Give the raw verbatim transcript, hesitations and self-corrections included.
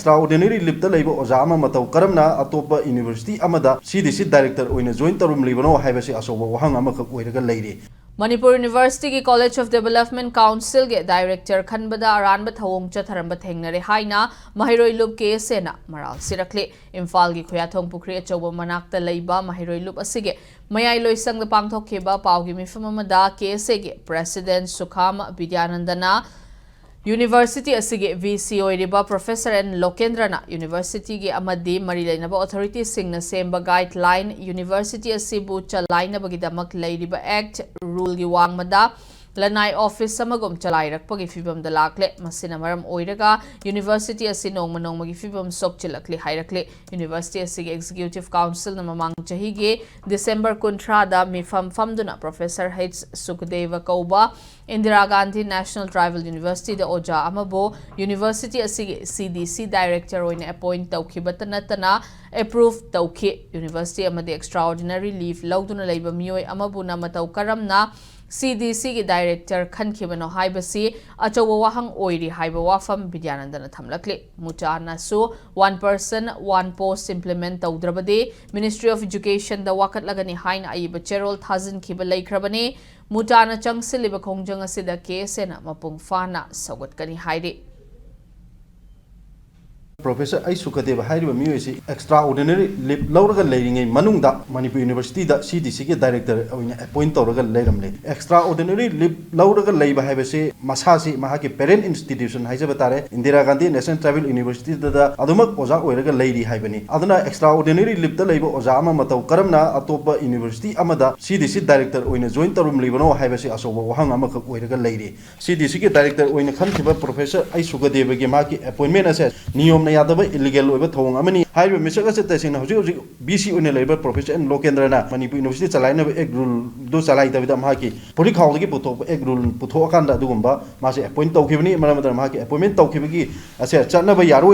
Extraordinary leave ꯇ ꯂꯩꯕ ꯑꯣꯖꯥ ꯑꯃ ꯃꯇꯧ ꯀꯔꯝꯅ ꯑꯇꯣꯞꯄ university ꯑꯃꯗ C D C director ꯑꯣꯏꯅ join ꯇꯧꯔꯝꯂꯤꯕꯅꯣ ꯍꯥꯏꯕꯁꯤ ꯑꯆꯧꯕ ꯋꯥꯍꯪ ꯑꯃꯈꯛ ꯑꯣꯏꯔꯒ ꯂꯩꯔꯤ꯫ ꯃꯅꯤꯄꯨꯔ University ꯒꯤ College of Development Council ꯒꯤ director ꯈꯟꯕꯗ ꯑꯔꯥꯟꯕ ꯊꯧꯑꯣꯡ ꯆꯠꯊꯔꯝꯕ ꯊꯦꯡꯅꯔꯦ ꯍꯥꯏꯅ ꯃꯍꯩꯔꯣꯏ ꯂꯨꯞ K S A ꯅ ꯃꯔꯥꯜ ꯁꯤꯔꯛꯂꯤ꯫ ꯏꯝꯐꯥꯜꯒꯤ ꯈꯨꯌꯥꯊꯣꯡ ꯄꯨꯈ꯭ꯔꯤ ꯑꯆꯧꯕ ꯃꯅꯥꯛꯇ ꯂꯩꯕ ꯃꯍꯩꯔꯣꯏ ꯂꯨꯞ ꯑꯁꯤꯒꯤ ꯃꯌꯥꯏ ꯂꯣꯏꯁꯪꯗ ꯄꯥꯡꯊꯣꯛꯈꯤꯕ ꯄꯥꯎꯒꯤ ꯃꯤꯐꯝ ꯑꯃꯗ K S A ꯒꯤ president ꯁꯨꯈꯥꯝ ꯕꯤꯗ꯭ꯌꯥꯅꯟꯗꯅ University ꯑꯁꯤꯒꯤ V C ꯑꯣꯏꯔꯤꯕ Professor N ꯂꯣꯀꯦꯟꯗ꯭ꯔꯅ university ꯒꯤ ꯑꯃꯗꯤ ꯃꯔꯤ ꯂꯩꯅꯕ authority ꯁꯤꯡꯅ ꯁꯦꯝꯕ guideline, university ꯑꯁꯤꯕꯨ ꯆꯂꯥꯏꯅꯕꯒꯤꯗꯃꯛ ꯂꯩꯔꯤꯕ act, rule ꯒꯤ ꯋꯥꯡꯃꯗ ꯂꯅꯥꯏ office ꯑꯃꯒꯨꯝ ꯆꯂꯥꯏꯔꯛꯄꯒꯤ ꯐꯤꯕꯝꯗ ꯂꯥꯛꯂꯦ꯫ ꯃꯁꯤꯅ ꯃꯔꯝ ꯑꯣꯏꯔꯒ university ꯑꯁꯤ ꯅꯣꯡꯃ ꯅꯣꯡꯃꯒꯤ ꯐꯤꯕꯝ ꯁꯣꯛꯆꯤꯜꯂꯛꯂꯤ ꯍꯥꯏꯔꯛꯂꯤ꯫ University ꯑꯁꯤꯒꯤ Executive Council ꯅ ꯃꯃꯥꯡ ꯆꯍꯤꯒꯤ December ꯀꯨꯟꯊ꯭ꯔꯥꯗ ꯃꯤꯐꯝ ꯐꯝꯗꯨꯅ Professor H ꯁꯨꯈꯗꯦꯕ ꯀꯧꯕ Indira Gandhi National Tribal University ꯗ ꯑꯣꯖꯥ ꯑꯃꯕꯨ university ꯑꯁꯤꯒꯤ C D C director ꯑꯣꯏꯅ appoint ꯇꯧꯈꯤꯕꯇ ꯅꯠꯇꯅ approve ꯇꯧꯈꯤ꯫ University ꯑꯃꯗꯤ extraordinary leave ꯂꯧꯗꯨꯅ ꯂꯩꯕ ꯃꯤꯑꯣꯏ ꯑꯃꯕꯨꯅ ꯃꯇꯧ ꯀꯔꯝꯅ C D C ꯒꯤ director ꯈꯟꯈꯤꯕꯅꯣ ꯍꯥꯏꯕꯁꯤ ꯑꯆꯧꯕ ꯋꯥꯍꯪ ꯑꯣꯏꯔꯤ ꯍꯥꯏꯕ ꯋꯥꯐꯝ ꯕꯤꯗ꯭ꯌꯥꯅꯟꯗꯅ ꯊꯝꯂꯛꯂꯤ꯫ ꯃꯨꯇꯥꯅꯁꯨ one person, one post implement ꯇꯧꯗ꯭ꯔꯕꯗꯤ Ministry of Education ꯗ ꯋꯥꯀꯠꯂꯒꯅꯤ ꯍꯥꯏꯅ ꯑꯏꯕ ꯆꯦꯔꯣꯜ ꯊꯥꯖꯤꯟꯈꯤꯕ ꯂꯩꯈ꯭ꯔꯕꯅꯤ꯫ ꯃꯨꯇꯥꯅ ꯆꯪꯁꯤꯜꯂꯤꯕ ꯈꯣꯡꯖꯪ ꯑꯁꯤꯗ K S A ꯅ ꯃꯄꯨꯡ ꯐꯥꯅ ꯁꯧꯒꯠꯀꯅꯤ ꯍꯥꯏꯔꯤ꯫ Professor ꯑꯩ ꯁꯨꯀꯗꯦꯕ ꯍꯥꯏꯔꯤꯕ ꯃꯤꯑꯣꯏ ꯑꯁꯤ extraordinary leave ꯂꯧꯔꯒ ꯂꯩꯔꯤꯉꯩ ꯃꯅꯨꯡꯗ ꯃꯅꯤꯄꯨꯔ University ꯗ C D C ꯒꯤ director ꯑꯣꯏꯅ appoint ꯇꯧꯔꯒ ꯂꯩꯔꯝꯂꯦ꯫ Extraordinary leave ꯂꯧꯔꯒ ꯂꯩꯕ ꯍꯥꯏꯕꯁꯤ ꯃꯁꯥꯁꯤ ꯃꯍꯥꯛꯀꯤ parent institution ꯍꯥꯏꯖꯕ ꯇꯥꯔꯦ, Indira Gandhi National Tribal University ꯗ ꯑꯗꯨꯃꯛ ꯑꯣꯖꯥ ꯑꯣꯏꯔꯒ ꯂꯩꯔꯤ ꯍꯥꯏꯕꯅꯤ꯫ ꯑꯗꯨꯅ extraordinary leave ꯇ ꯂꯩꯕ ꯑꯣꯖꯥ ꯑꯃ ꯃꯇꯧ ꯀꯔꯝꯅ ꯑꯇꯣꯞꯄ university ꯑꯃꯗ C D C director ꯑꯣꯏꯅ join ꯇꯧꯔꯝꯂꯤꯕꯅꯣ ꯍꯥꯏꯕꯁꯤ ꯑꯆꯧꯕ ꯋꯥꯍꯪ ꯑꯃꯈꯛ ꯑꯣꯏꯔꯒ ꯂꯩꯔꯤ꯫ C D C ꯒꯤ director ꯑꯣꯏꯅ ꯈꯟꯈꯤꯕ Professor ꯑꯩ ꯁꯨꯀꯗꯦꯕꯒꯤ ꯃꯍꯥꯛꯀꯤ appointment ꯑꯁꯦ ꯅꯤꯌꯣꯝꯅ ꯌꯥꯗꯕ, illegal ꯑꯣꯏꯕ ꯊꯧꯑꯣꯡ ꯑꯃꯅꯤ꯫ ꯍꯥꯏꯔꯤꯕ ꯃꯤꯁꯛ ꯑꯁꯦ ꯇꯁꯦꯡꯅ ꯍꯧꯖꯤꯛ ꯍꯧꯖꯤꯛ V C ꯑꯣꯏꯅ ꯂꯩꯔꯤꯕ Professor N ꯂꯣꯀꯦꯟꯗ꯭ꯔꯅ Manipur University ꯆꯂꯥꯏꯅꯕ act rule ꯗꯨ ꯆꯂꯥꯏꯗꯕꯤꯗ ꯃꯍꯥꯛꯀꯤ ꯄꯨꯔꯤꯈꯥꯎꯗꯒꯤ ꯄꯨꯊꯣꯛꯄ act rule ꯄꯨꯊꯣꯛꯑꯀꯥꯟꯗ ꯑꯗꯨꯒꯨꯝꯕ ꯃꯥꯁꯦ appoint ꯇꯧꯈꯤꯕꯅꯤ꯫ ꯃꯔꯝ ꯑꯗꯨꯅ ꯃꯍꯥꯛꯀꯤ appointment ꯇꯧꯈꯤꯕꯒꯤ ꯑꯁꯦ ꯆꯠꯅꯕ ꯌꯥꯔꯣꯏ꯫